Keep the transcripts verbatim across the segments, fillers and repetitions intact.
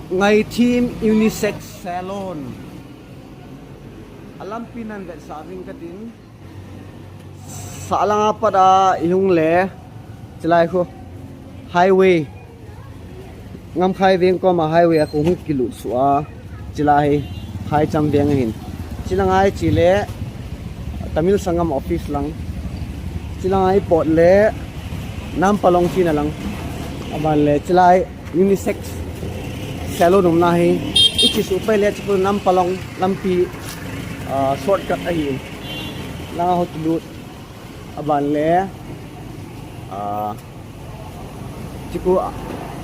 Ngaithim Unisex Salon. Alampi nan vetsah ving katin. Sahlang a pat a ihung le. Chilai khu. Highway. Ngamkhai veng koma highway a khu hung kilut suh a. Chilai hi. Phaicham veng ahin. Chilanga hi chile. Tamil Sangam office lang. Chilanga hi pot le. Nampalong china lang. Aban le. Chilai. Unisex salon umna hi. Ichi suh pai le chiku Nampalong lampi, ah, shortcut ahi. Langa ho kilut aban le, ah, chiku a,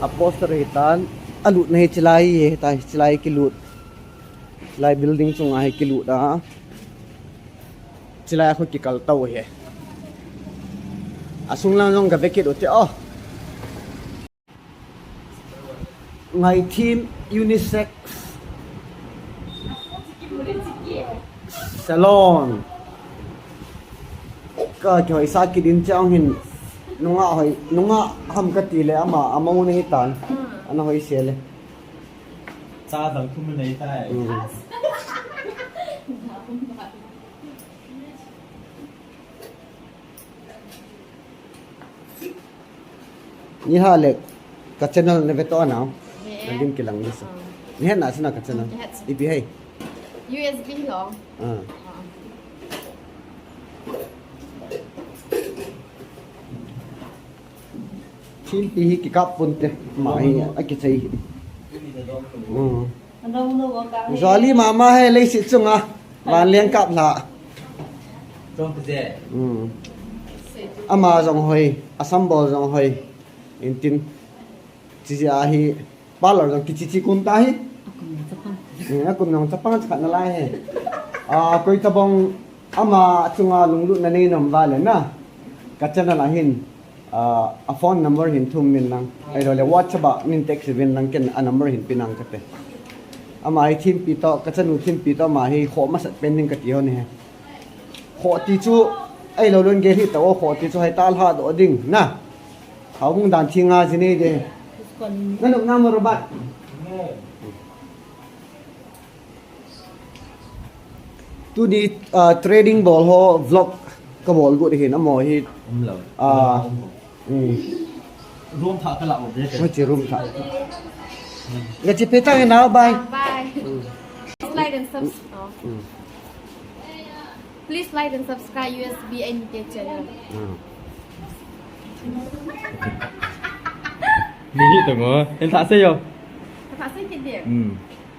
a poster hi tan alutna hi chilai hi ta chilai kilut. Chilai building chunga hi kilut a. Chilai khu kikal tau hi. Asung lang jong ka vekit u te o. Ngaithim Unisex Salon. Ka kihoi sa kidin chang hin nunga hoi, nunga ham kati le ama, ama u nei tan. Ana hoi se le. Cha dang thum nei tai. Mm. Ni ha le ka channel na ve to na. Ve. Na lim kilang ni sa. Ah. Ni het na sina ka channel. Ni het sa. Ipi hai. U S B lo. Ah. Ah. Thimpi hi kikap pun te. Ma hi a kichai hi. Mm. Jolly mama he leiset chunga vanleng kap lha. Chong te. Mm. Ama jong hoi, asam bol jong hoi. Intin. Chi a hi parlor jong kichi chi kun ta hi. Akum jong chapang. Eh, akum jong chapang khat na lai he. Ah, koi tabang ama chunga lunglutna nei nom vale na. Ka channel a hin. Ah, a phone number hin thum min lang. Ahilou le WhatsApp a min text vin lang ken a number hin pe nang kate. Ama hi thimpi to, ka chanu thimpi to ama hi kho masat pen ding kati ho ni he. Kho ti chu, ahilou lon gel hi to kho ti chu hai tal ha do ding na. Hau mung dan thi nga ji nei de. Na lum na mo robot. Tuni, ah, trading bol ho vlog ka bol got hin amo hi. Um lo. Ah. Um lo. Mm. Room thah ka la o de. Mo chi room thah. Nga chi pe ta na bye. Bye. Mm. Please like and subs-, oh. Mm. Please like and subscribe U S B N K channel. Mm. Ni hi to mo. En thah se yo. Thah se kit de. Mm.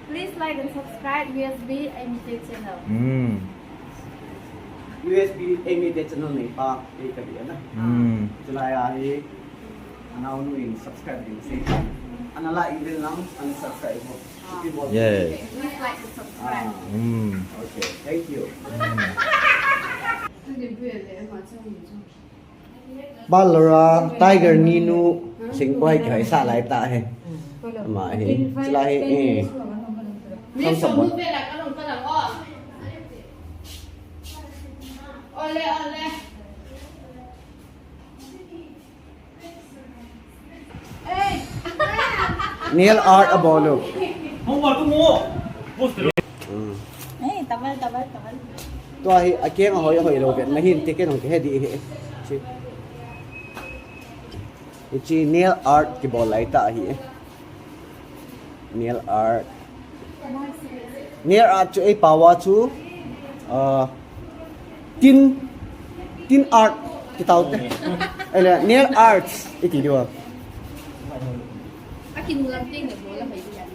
Please like and subscribe U S B Amy Tech channel. Hmm. U S B Amy Tech channel nei pa, ei ka dia na. Hmm. Chulai a hi, anaonu in subscribe ding sei. Ana like ding lang, ana subscribe ho. Ah. Happy birthday. Yeah. Okay, please like and subscribe. Ah. Hmm. Okay, thank you. Hmm. Balora Tiger Ninu singkoi kai sa lai ta he. Ma hi, sila hi, eh. Kam sa bon. Nail art abol u. Hmm. Ei, tabal, tabal, tabal. Tua hi, akeng ahoi, ahoi lou vet. Nahin te ken hong ke he di he. Chi. Hichi nail art kibol lai ta hi. Nail art. Nail art chu ei pao a chu, ah, tin, tin art kiti u te. Ahile, nail arts iti diu a. Akin lang ting na bola mai diu.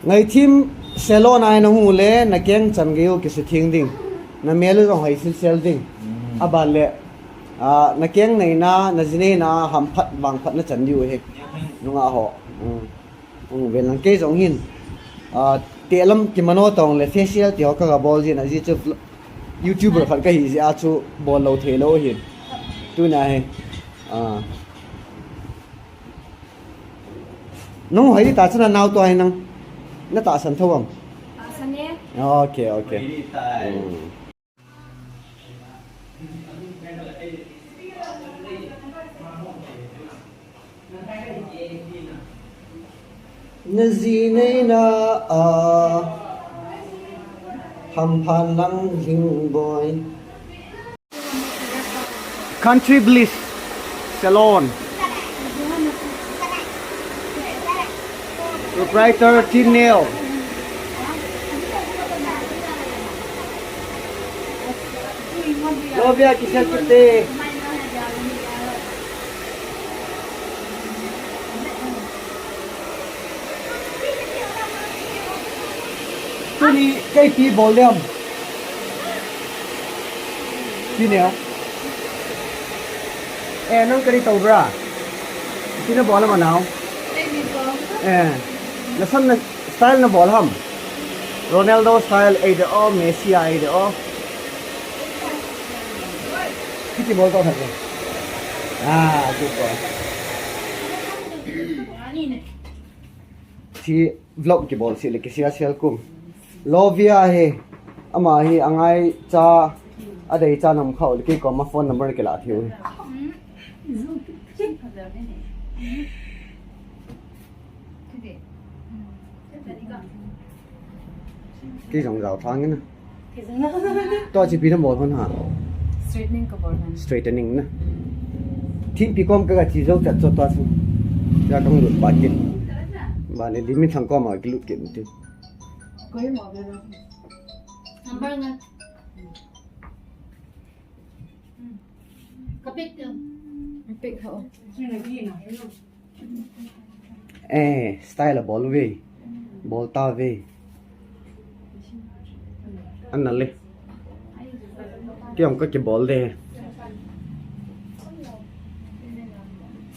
Ngaithim salon a na hung le, na keng chan gei u kisithing ding. Na mel u jong hoi silsel ding. Mm. Aban le, ah, na keng neina, na ji neina, hamphat, vangphat na chan diu he. Nunga ho. Mm. Mm, ven lang kei jong hin. Ah, te lam kimano tong le facial ti ho ka ga bol jin a ji chu vlog-, YouTuber khat ka hi ji a chu bol lou thei lou hin. Tuna he. Ah. Nung hoi ta chu na nau to hai nang. Na tahsan tho am? Tahsan e. Okay, okay. Hoi ta. Hmm. Naji neina a hamphan lang jing boi. Country Bliss Salon. Proprietor Chin Neo. Lovia kisa kite. Tuni kei ipi bol ding ham? Chin Neo. Eh, nang kari tobra. Ipi nabol ham nao? Eh, nasan na style nabol ham? Ronaldo style ei de o, Messi a ei de o. Kiti bol to thak. Ah, good boy. Thi vlog kibol sih le kisia sial kum. Lovia hi, ama hi angaicha, adeicha nam khau le kei koma phone number kila thiu. Kei jong jao thang in. Tua chu ipi nabol hon ha? Straightening kabol hon. Straightening na. Thimpi kom kaga che jou chat chu tua chu. Ya kang lut pa kin. Ba ne Limminthang koma kilut kin ti. Number nga. Kapik. Kapik ho. Eh, style a bol ve. Bol ta ve. An na le. Kei jong ka kibol de.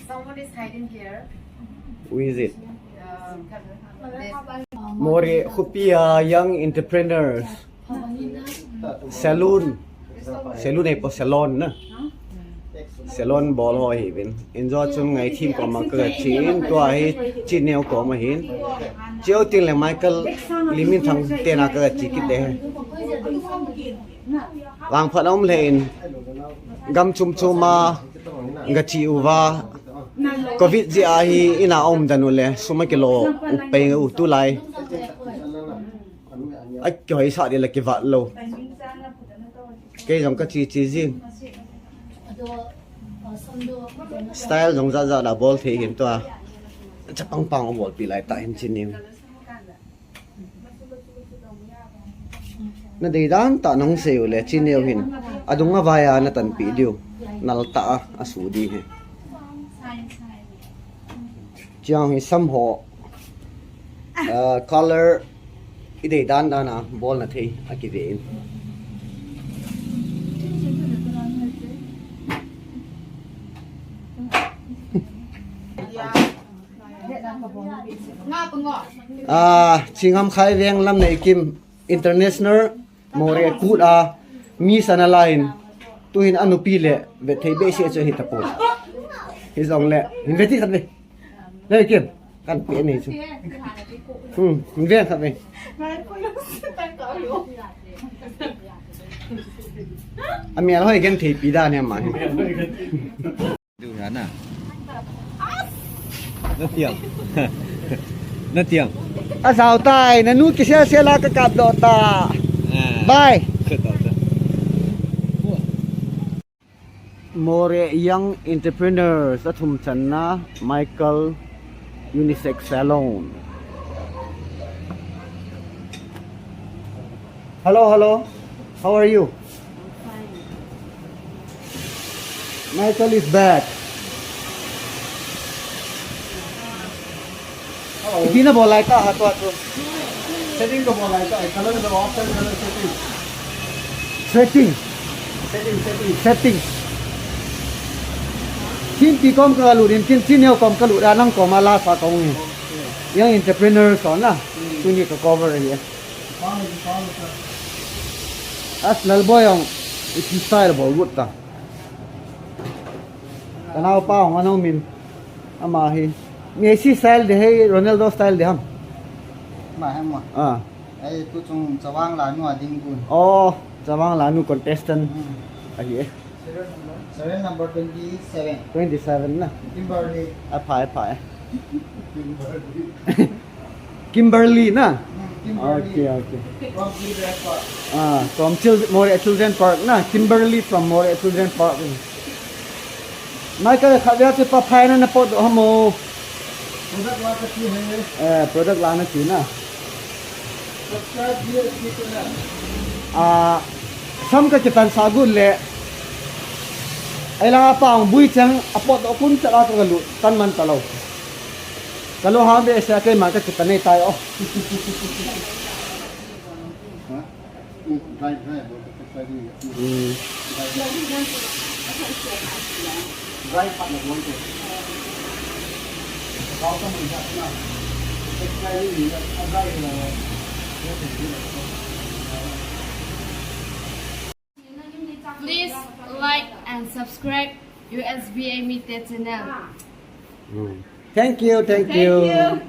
Someone is hiding here. Who is it? Um, Moreh Khupia young entrepreneurs. Salon. Salon ei po, salon na. Salon bol ho hi vin. Injo chun ngai thim koma kaga che in, tua hi Chin Neo koma hin. Cheu tin le Michael Limminthang tena kaga che kit de. Vangphat um le in. Gam chom choma ga che uva. Covid jeh a hi ina um dan u le, sum akilo u peng u tulai. Akihoisah ding la kivat lou. Kei jong ka che che jing. Style jong jat jat a bol thei hin tua. Chapang pang a bolpi lai ta hin Chin Neo. Na dei dan tah nahung sei u le Chin Neo hin. Adung avai a na tanpi diu. Nal tah a, asu ding hi. Chiang hi sam ho. Ah, color i dei dan dan a bol na thei a kive in. Ah, Chingam Khai Veng Lamneikim International Moreh kut a Miss ana la in, tuhin anupi le vet thei behseh chu ahi tapon. Hijongle hin ve ti khat ve. Nei Kim, kan pe nei chu. Hmm, hin ve khat ve. Amel hoi gen thei pi dan hi ama hi. Du ha na. Na tiang. Na tiang. Ajao tai, nanu kisel sel a ka kap doh ta. Ah. Bye. Ka ta ta. Moreh Young Entrepreneurs a thum channa Michael Unisex Salon. Hello, hello. How are you? Michael is back. Hello. Ipi na bol lai ta ha tua chu. Setting ka bol lai ta, color ka bol, color setting. Setting. Setting, setting. Setting. Thimpi kom ka lut in, Chin, Chin Neo kom ka lut a, nang kom a la sa kong ni. Okay. Young entrepreneur so na. Hmm. Tuni ka cover hi. As Lalboi jong, ipi style bol got ta. Ka naopa jong ana um in, ama hi. Messi style de ham, Ronaldo style de ham? Ma hem ma. Ah. Ei, tu chung Chavang Lanu a ding gon. Oh, Chavang Lanu contestant. Hmm. Ahi e. Serial number twenty-seven. Twenty-seven na. Kimberly. Aphai, aphai. Kimberly. Kimberly na. Hmm, Kimberly. Okay, okay. From Children's Park. Ah, from Chil- Moreh Children Park na. Kimberly from Moreh Children Park. Michael, khatvei chu pa phai na na potdoh ham o. Product la kati hai. Eh, product la na ti na. Subscribe here, click on that. Ah, sam ka kitan sa gun le. Ai la pa ang bui chang a potdoh kun cha la ka lu tan man ta lo. Ka lo ha be sa kai ma ka kitan nei tai o. Huh? Mm, dry, dry, but it's exciting. Hmm. Dry, dry part of one thing. How come we got now? It's exciting, we got a dry, uh, Please like and subscribe U S B A Media channel. Hmm. Thank you, thank you.